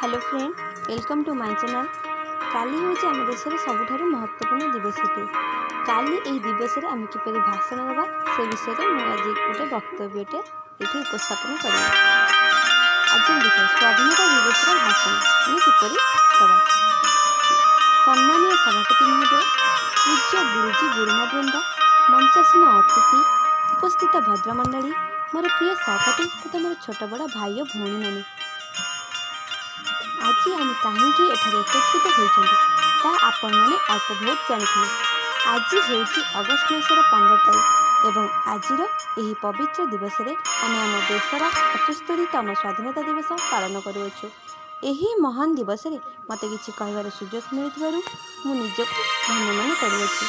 Hello friend, welcome to my channel. କାଲି ହେଉଛି ଆମ ଦେଶର ସବୁଠାରୁ ମହତ୍ତ୍ୱପୂର୍ଣ୍ଣ ଦିବସଟିଏ। କାଲି ଏହି ଦିବସରେ ଆମେ କିପରି ଭାଷଣ ଦେବା, ସେ ବିଷୟରେ ମୁଁ ଆଜି ଗୋଟେ ବକ୍ତବ୍ୟଟେ ଏଠି ଉପସ୍ଥାପନ କରିବି। ଆଜି ଆମେ ଦେଖିବା ସ୍ୱାଧୀନତା ଦିବସର ଭାଷଣ ଆମେ କିପରି ଦେବା। ସମ୍ମାନୀୟ ସଭାପତି ମହୋଦୟ, ପୂଜ୍ୟ ଗୁରୁଜୀ ଗୁରୁମା ବୃନ୍ଦ, ମଞ୍ଚାସୀନ ଅତିଥି, ଉପସ୍ଥିତ ଭଦ୍ରମଣ୍ଡଳୀ, ମୋର ପ୍ରିୟ ସହପାଠୀ ତଥା ମୋର ଛୋଟ ବଡ଼ ଭାଇ ଓ ଭଉଣୀମାନେ, ଆଜି ଆମେ କାହିଁକି ଏଠାରେ ଏକତ୍ରିତ ହୋଇଛନ୍ତି, ତାହା ଆପଣମାନେ ଅଳ୍ପ ବହୁତ ଜାଣିଥିବେ। ଆଜି ହେଉଛି ଅଗଷ୍ଟ ମାସର 15 ତାରିଖ ଏବଂ ଆଜିର ଏହି ପବିତ୍ର ଦିବସରେ ଆମେ ଆମ ଦେଶର 75ତମ ସ୍ୱାଧୀନତା ଦିବସ ପାଳନ କରୁଅଛୁ। ଏହି ମହାନ ଦିବସରେ ମୋତେ କିଛି କହିବାର ସୁଯୋଗ ମିଳିଥିବାରୁ ମୁଁ ନିଜକୁ ଧନ୍ୟ ମନେ କରୁଅଛି।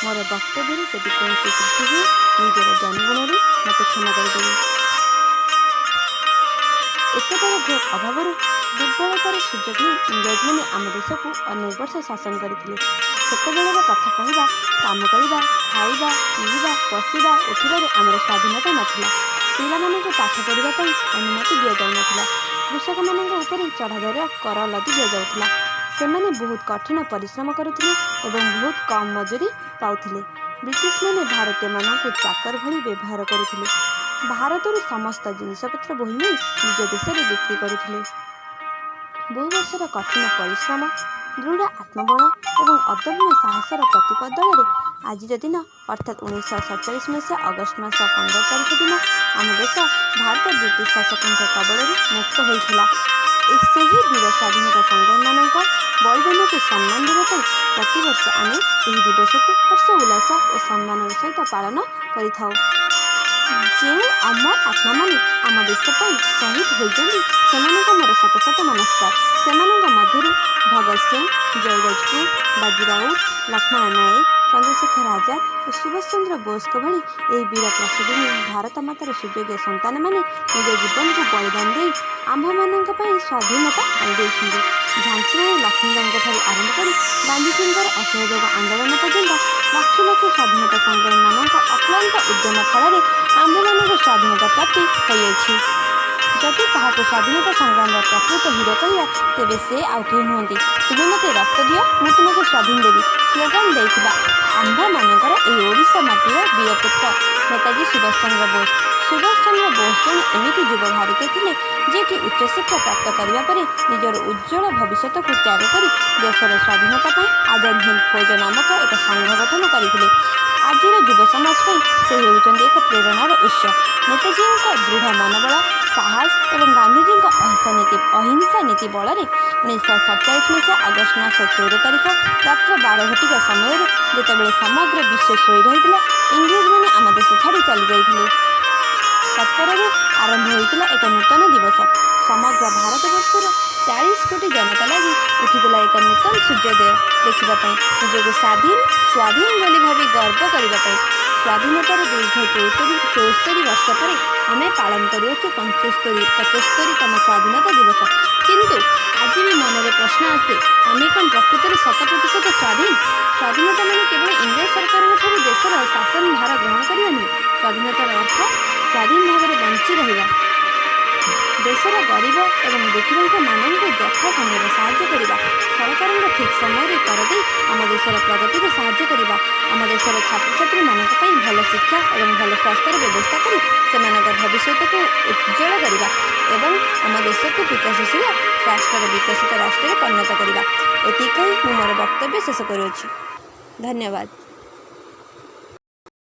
ମୋର ବକ୍ତବ୍ୟରେ ଯଦି କୌଣସି ତ୍ରୁଟି ହୁଏ, ନିଜର ଜ୍ଞାନ ଗୁଣରେ ମୋତେ କ୍ଷମା କରିଦେବେ। ଏକତାର ଘୋର ଅଭାବରୁ ଦୁର୍ବଳତାର ସୁଯୋଗ ନେଇ ଇଂରେଜମାନେ ଆମ ଦେଶକୁ ଅନେକ ବର୍ଷ ଶାସନ କରିଥିଲେ। ସେତେବେଳର କଥା କହିବା, କାମ କରିବା, ଖାଇବା, ପିଇବା, ବସିବା, ଉଠିବାରେ ଆମର ସ୍ୱାଧୀନତା ନଥିଲା। ପିଲାମାନଙ୍କୁ ପାଠ ପଢ଼ିବା ପାଇଁ ଅନୁମତି ଦିଆଯାଉନଥିଲା। କୃଷକମାନଙ୍କ ଉପରେ ଚଢ଼ା ଦର କର ଲଦି ଦିଆଯାଉଥିଲା। ସେମାନେ ବହୁତ କଠିନ ପରିଶ୍ରମ କରୁଥିଲେ ଏବଂ ବହୁତ କମ୍ ମଜୁରୀ ପାଉଥିଲେ। ବ୍ରିଟିଶମାନେ ଭାରତୀୟମାନଙ୍କୁ ଚାକର ଭଳି ବ୍ୟବହାର କରୁଥିଲେ। ଭାରତରୁ ସମସ୍ତ ଜିନିଷପତ୍ର ବୋହି ନେଇ ନିଜ ଦେଶରେ ବିକ୍ରି କରୁଥିଲେ। ବହୁ ବର୍ଷର କଠିନ ପରିଶ୍ରମ, ଦୃଢ଼ ଆତ୍ମବଳ ଏବଂ ଅଦମ୍ୟ ସାହସର ପ୍ରତିବଦଳରେ ଆଜିର ଦିନ, ଅର୍ଥାତ୍ 1947 ମସିହା ଅଗଷ୍ଟ ମାସ 15 ତାରିଖ ଦିନ ଆମ ଦେଶ ଭାରତ ବ୍ରିଟିଶ ଶାସକଙ୍କ କବଳରୁ ମୁକ୍ତ ହୋଇଥିଲା। ସେହି ବୀର ସ୍ୱାଧୀନତା ସଂଗ୍ରାମୀମାନଙ୍କ ବଳିଦାନକୁ ସମ୍ମାନ ଦେବା ପାଇଁ ପ୍ରତିବର୍ଷ ଆମେ ଏହି ଦିବସକୁ ହର୍ଷ ଉଲ୍ଲାସ ଓ ସମ୍ମାନର ସହିତ ପାଳନ କରିଥାଉ। ଯେଉଁ ଅମର ଆତ୍ମାମାନେ ଆମ ଦେଶ ପାଇଁ ଶହୀଦ ହୋଇଛନ୍ତି, ସେମାନଙ୍କୁ ମୋର ଶତ ଶତ ନମସ୍କାର। ସେମାନଙ୍କ ମଧ୍ୟରୁ ଭଗତ ସିଂ, ଜୟୀ ରାଜଗୁରୁ, ବାଜି ରାଉତ, ଲକ୍ଷ୍ମଣ ନାୟକ, ଚନ୍ଦ୍ରଶେଖର ଆଜାଦ ଓ ସୁଭାଷ ଚନ୍ଦ୍ର ବୋଷଙ୍କ ଭଳି ଏହି ବୀର ପ୍ରସୂତିନୀ ଭାରତ ମାତାର ସୁଯୋଗ୍ୟ ସନ୍ତାନମାନେ ନିଜ ଜୀବନକୁ ବଳିଦାନ ଦେଇ ଆମ୍ଭମାନଙ୍କ ପାଇଁ ସ୍ୱାଧୀନତା ଆଣିଦେଇଛନ୍ତି। ଝାନ୍ସୀ ରାଣୀ ଲକ୍ଷ୍ମୀବାଇଙ୍କ ଠାରୁ ଆରମ୍ଭ କରି ଗାନ୍ଧିଜୀଙ୍କର ଅସହଯୋଗ ଆନ୍ଦୋଳନ ପର୍ଯ୍ୟନ୍ତ ଲକ୍ଷ ଲକ୍ଷ ସ୍ୱାଧୀନତା ସଂଗ୍ରାମୀମାନଙ୍କ ଅକ୍ଳାନ୍ତ ଉଦ୍ୟମ ଫଳରେ ଆମ୍ଭମାନଙ୍କୁ ସ୍ୱାଧୀନତା ପ୍ରାପ୍ତି ହୋଇଅଛି। ଯଦି କାହାକୁ ସ୍ୱାଧୀନତା ସଂଗ୍ରାମର ପ୍ରକୃତ ହିରୋ କହିବା, ତେବେ ସେ ଆଉ କେହି ନୁହନ୍ତି, "ତୁମେ ମୋତେ ରକ୍ତ ଦିଅ, ମୁଁ ତୁମକୁ ସ୍ୱାଧୀନ ଦେବି" ସ୍ଲୋଗାନ ଦେଇଥିବା ଆମ୍ଭମାନଙ୍କର ଏହି ଓଡ଼ିଶା ମାଟିର ବୀରପୁତ୍ର ନେତାଜୀ ସୁଭାଷ ଚନ୍ଦ୍ର ବୋଷ। ସୁଭାଷ ଚନ୍ଦ୍ର ବୋଷ ଜଣେ ଏମିତି ଯୁବ ଭାରତୀୟ ଥିଲେ, ଯିଏକି ଉଚ୍ଚଶିକ୍ଷା ପ୍ରାପ୍ତ କରିବା ପରେ ନିଜର ଉଜ୍ଜ୍ୱଳ ଭବିଷ୍ୟତକୁ ତ୍ୟାଗ କରି ଦେଶର ସ୍ୱାଧୀନତା ପାଇଁ ଆଜାଦ ହିନ୍ଦ ଫୌଜ ନାମକ ଏକ ସଂଘ ଗଠନ କରିଥିଲେ। ଆଜିର ଯୁବ ସମାଜ ପାଇଁ ସେ ହେଉଛନ୍ତି ଏକ ପ୍ରେରଣାର ଉତ୍ସ। ନେତାଜୀଙ୍କ ଦୃଢ଼ ମନୋବଳ, ସାହସ ଏବଂ ଗାନ୍ଧିଜୀଙ୍କ ଅହିଂସା ନୀତି ବଳରେ 1947 ମସିହା ଅଗଷ୍ଟ ମାସ 14 ତାରିଖ ରାତ୍ର 12 ଘଟିକା ସମୟରେ, ଯେତେବେଳେ ସମଗ୍ର ବିଶ୍ୱ ଶୋଇ ରହିଥିଲା, ଇଂରେଜମାନେ ଆମ ଦେଶ ଛାଡ଼ି ଚାଲିଯାଇଥିଲେ। ତତ୍ପରରେ ଆରମ୍ଭ ହୋଇଥିଲା ଏକ ନୂତନ ଦିବସ। ସମଗ୍ର ଭାରତବର୍ଷର 40 କୋଟି ଜନତା ଲାଗି ଉଠିଥିଲା ଏକ ନୂତନ ସୂର୍ଯ୍ୟୋଦୟ ଦେଖିବା ପାଇଁ, ନିଜକୁ ସ୍ୱାଧୀନ ବୋଲି ଭାବି ଗର୍ବ କରିବା ପାଇଁ। ସ୍ୱାଧୀନତାର ଦୀର୍ଘ 74 ବର୍ଷ ପରେ ଆମେ ପାଳନ କରୁଅଛୁ 75ତମ ସ୍ୱାଧୀନତା ଦିବସ। କିନ୍ତୁ ଆଜି ବି ମନରେ ପ୍ରଶ୍ନ ଆସେ, ଆମେ କ'ଣ ପ୍ରକୃତରେ 100% ସ୍ୱାଧୀନ? ସ୍ୱାଧୀନତା ମାନେ କେବଳ ଇଂରେଜ ସରକାରଙ୍କ ଠାରୁ ଦେଶର ଶାସନ ଭାର ଗ୍ରହଣ କରିବା ନୁହେଁ। ସ୍ୱାଧୀନତାର ଅର୍ଥ ସ୍ୱାଧୀନ ଭାବରେ ବଞ୍ଚି ରହିବା, ଦେଶର ଗରିବ ଏବଂ ଦୁଃଖୀରଙ୍କମାନଙ୍କୁ ଯଥା ସମ୍ଭବ ସାହାଯ୍ୟ କରିବା, ସରକାରଙ୍କ ଠିକ୍ ସମୟରେ କର ଦେଇ ଆମ ଦେଶର ପ୍ରଗତିରେ ସାହାଯ୍ୟ କରିବା, ଆମ ଦେଶର ଛାତ୍ରଛାତ୍ରୀମାନଙ୍କ ପାଇଁ ଭଲ ଶିକ୍ଷା ଏବଂ ଭଲ ସ୍ୱାସ୍ଥ୍ୟର ବ୍ୟବସ୍ଥା କରି ସେମାନଙ୍କ ଭବିଷ୍ୟତକୁ ଉଜ୍ଜ୍ୱଳ କରିବା ଏବଂ ଆମ ଦେଶକୁ ବିକାଶଶୀଳ ରାଷ୍ଟ୍ରର ବିକଶିତ ରାଷ୍ଟ୍ରରେ ପରିଣତ କରିବା। ଏତିକି କହି ମୁଁ ମୋର ବକ୍ତବ୍ୟ ଶେଷ କରୁଅଛି। ଧନ୍ୟବାଦ।